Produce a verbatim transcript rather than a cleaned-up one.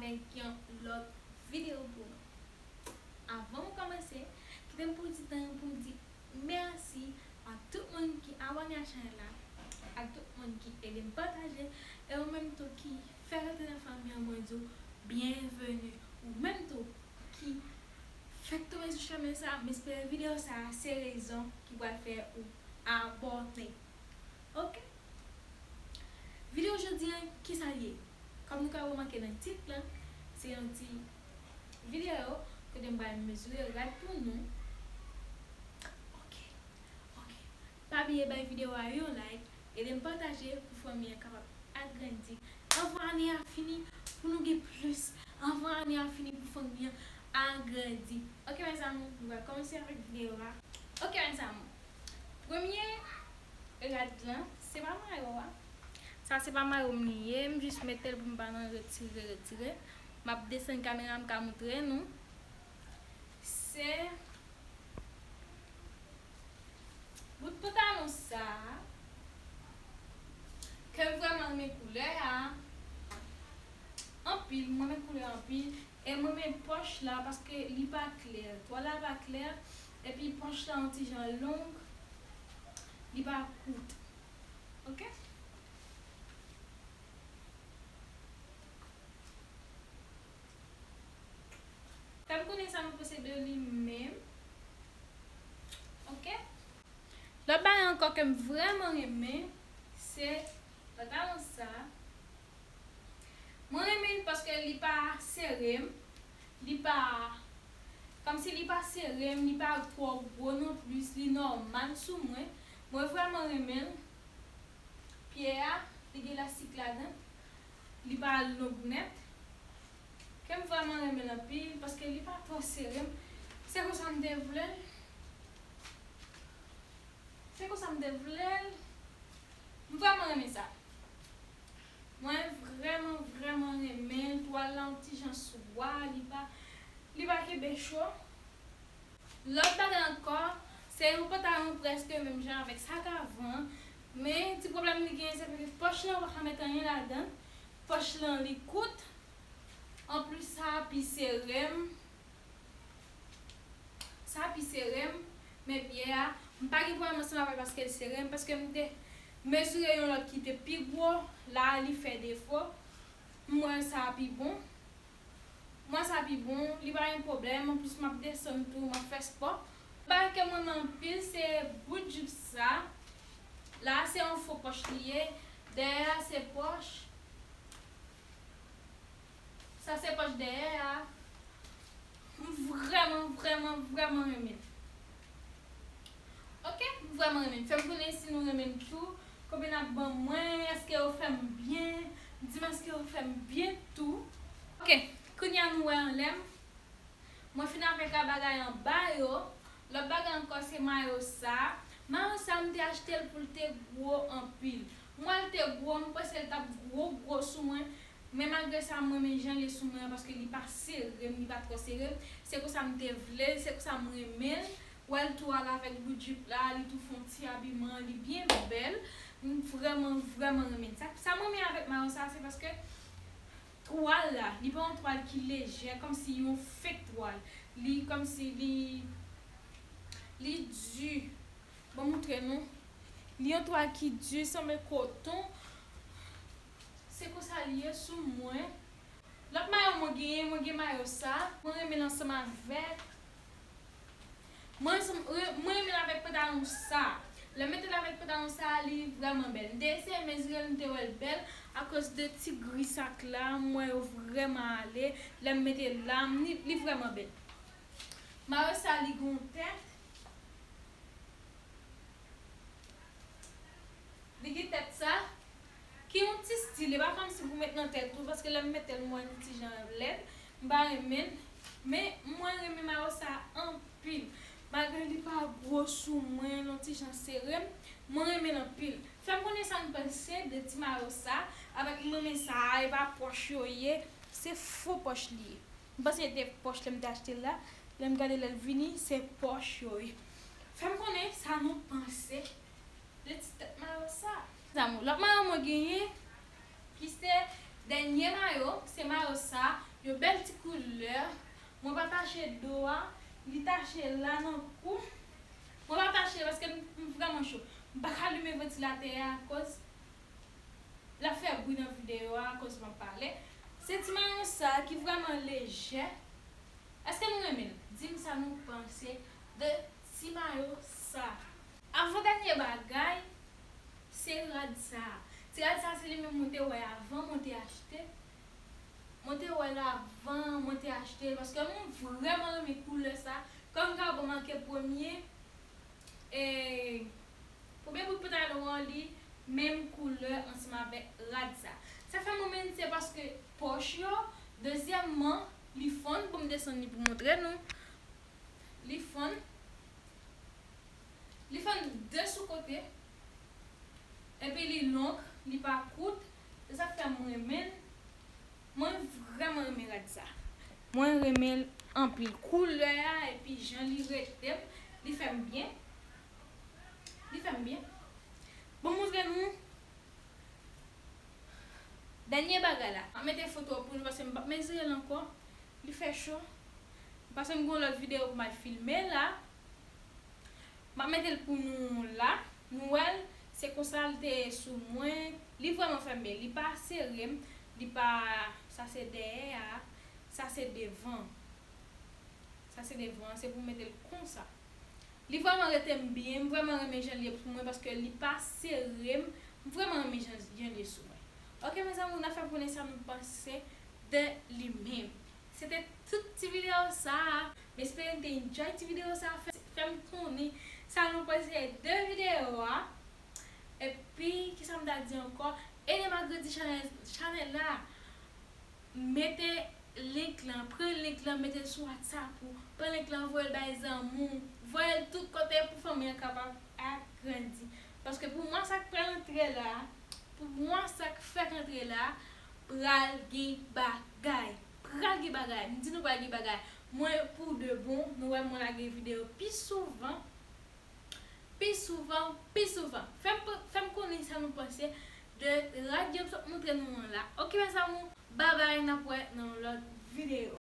Avèk yon lòt videyo pou nou. Avan m kòmanse, kite m pran ti tan pou m di mèsi a tout moun ki abòne a chanèl la, a tout moun ki ede m pataje, e ou menm tou ki fèk rantre nan fanmi an, mwen di w byenveni. Ou menm tou ki fèk tonbe sou chemen sa, m espere videyo sa a se rezon ki pral fè ou abòne. Ok? Videyo jodi an, kisa l ye? Kòm nou ka remake nan tit lan, se yon ti videyo kote m pral mezire rad pou nou. Ok, ok. Pa bliye bay videyo a yon like, ede m pataje pou fanmi an kapab agrandi. Anvan ane a fini, pou nou gen plis. Anvan ane a fini, pou fanmi an agrandi. Ok, mezanmi, nou pral kòmanse avèk videyo a. Ok, mezanmi. Premye rad lan, se pa mayo a. Sa se pa mayo m li ye, m jis mete l pou m pa nan retire, retire. M ap desann kamera m ka montre nou. Se bout pantalon sa a. Ke m vrèman renmen koulè a. Anpil, mwen renmen koulè a anpil. E mwen renmen pòch la paske li pa klè. Twal la pa klè. Epi pòch la yon ti jan long. Li pa kout. Ok? Fè m konnen sa nou panse de li menm. Ok? Lòt bagay ankò ke m vrèman renmen, se pantalon sa. Mwen renmen l paske li pa sere m, li pa, kòmsi li pa sere m, li pa twò gwo non plis, li nòmal sou mwen. Mwen vrèman renmen l. Pye a, li gen elastik ladan, li pa long nèt. Ke m vrèman renmen l anpil, paske li pa twò sere m. Se konsa m te vle l. Se konsa m te vle l. M vrèman renmen sa. Mwen vrèman, vrèman renmen l. Twal la yon ti jan swa, li pa, li pa kenbe cho. Lòt bagay ankò, se yon pantalon prèske menm jan avèk sa k avan, men ti pwoblèm li genyen, se ke pòch lan ou pa ka met anyen ladan. Pòch lan li kout. Anplis, sa a pi sere m. Sa a pi sere m. Men pye a, m pa gen pwoblèm ansanm avè l paske l sere m, paske m te mezire yon lòt ki te pi gwo, la a li fè defo. M wè sa a pi bon. Mwen sa pi bon, li pa gen pwoblèm, anplis m ap desann tou, m ap fè spò. Bagay ke m renmen anpil, se bout jip sa. La, se yon fo pòch li ye. Dèyè a, se pòch. Sa, se pòch dèyè a. M vrèman, vrèman, vrèman renmen l. Ok, m vrèman renmen l. Fè m konnen si nou renmen l tou. Konbyen n ap ban mwen? Èske yo fè m byen? Di m èske yo fè m byen tou. Ok, kounye a nou wè anlè m. Mwen fin avèk a bagay anba yo. Lòt bagay ankò se mayo sa. Mayo sa m te achte l pou l te gwo anpil. M wè l te gwo, m panse l t ap gwo gwo sou mwen. Men malgre sa, m renmen jan l ye sou mwen an paske li pa sere m, li pa twò sere m. Se konsa m te vle l, se konsa m renmen l. Wè l tou al avèk bout jip la, li tou fè yon ti abiman, li byen bèl. M vrèman, vrèman renmen l. Sa, sa m renmen avèk mayo sa, se paske twal la, li pa yon twal ki lejè, kòmsi yon fake twal. Li kòmsi li, li di. Bon, montre nou. Li yon twal ki di, sanble koton. Se konsa li ye sou mwen. Lòt mayo mwen genyen, mwen gen mayo sa. Mwen renmen l ansanm avèk. Mwen, mwen renmen l avèk pantalon sa. Lè m mete l avèk pantalon sa, li vrèman bèl. M te eseye mezire l, m te wè l bèl. Akoz de ti gri sa k la, m wè yo vrèman ale. Lè m mete l la, m, li, li vrèman bèl. Mayo sa, li gen yon tèt. Li gen tèt sa. Ki yon ti stil, e pa kòmsi pou met nan tèt ou, paske lè m mete l, m wè li ti jan lèd, m pa renmen l. Men, mwen renmen mayo sa anpil. Malgre li pa gwo sou mwen, l yon ti jan sere m, mwen renmen l anpil. Fè m konnen sa n panse de ti mayo sa, avèk m renmen sa a, e pa pòch yo ye, se fo pòch li ye. M panse se te pòch lè m te achte l la, lè m gade lè l vini, se pòch yo ye. Fè m konnen sa nou panse de ti tèt mayo sa. Zanmi, lòt mayo mwen genyen, ki se dènye mayo, se mayo sa. Yon bèl ti koulè. Mwen pa tache do a, li tache la nan kou. Mwen pa tache paske m, m vrèman cho. M pa ka limen vantilatè a akoz l ap fè bri nan videyo a akoz m ap pale. Se ti mayo sa ki vrèman lejè. Èske nou renmen l? Di m sa nou panse de ti mayo sa. Avan dènye bagay, se rad sa. Ti rad sa, se li menm mwen te wè avan, mwen te achte. Mwen te wè l avan, mwen te achte l, paske mwen vrèman renmen koulè sa. Kòm m ka manke premye, e, premye bout pantalon an, li menm koulè ansanm avèk rad sa. Sa fè mwen menm, se paske pòch yo, dezyèmman, li fonn, pou m desann li pou montre nou. Li fonn. Li fonn de sou kote. Epi li long, li pa kout. Se sa k fè mwen renmen l. Mwen vrèman renmen rad sa. Mwen renmen l anpil. Koulè a epi jan li rete m, li fè m byen. Li fè m byen. Bon, montre nou. Dènye bagay la. M ap mete foto pou nou paske m p ap mezire l ankò. Li fè cho. Paske m gen yon lòt videyo pou m al filme la. M ap mete l pou nou la. Nou wè l, se konsa l te ye sou mwen. Li vrèman fè m byen. Li pa sere m. Li pa, sa se dèyè a. Sa se devan. Sa se devan an. Se pou m mete l konsa. Li vrèman rete m byen, m vrèman renmen jan l ye pou mwen paske li pa sere m, m vrèman renmen jan, jan l ye sou mwen. Ok, mes amours, n a fè m konnen sa nou panse de li menm. Se te tout ti videyo sa a. M espere n te enjoy ti videyo sa a. Fè, fè m konnen sa nou panse de videyo a. Epi, kisa m ta di ankò? Ede m agrandi chanèl, chanèl la. Mete link lan, pran link lan, mete l sou WhatsApp ou, pran link lan, voye l bay zanmi w, voye l tout kote pou fanmi an kapab agrandi. Paske pou mwa sa k pral antre la, pou mwa sa k fèk antre la, pral gen bagay. Pral gen bagay. M di nou pral gen bagay. Mwen, pou de bon, nou wè mwen lage videyo pi souvan. Pi souvan, pi souvan. Fè m, fè m konnen sa nou panse de rad yo m sot montre nou an la. Ok, mes amours, babay, n ap wè nan yon lòt videyo.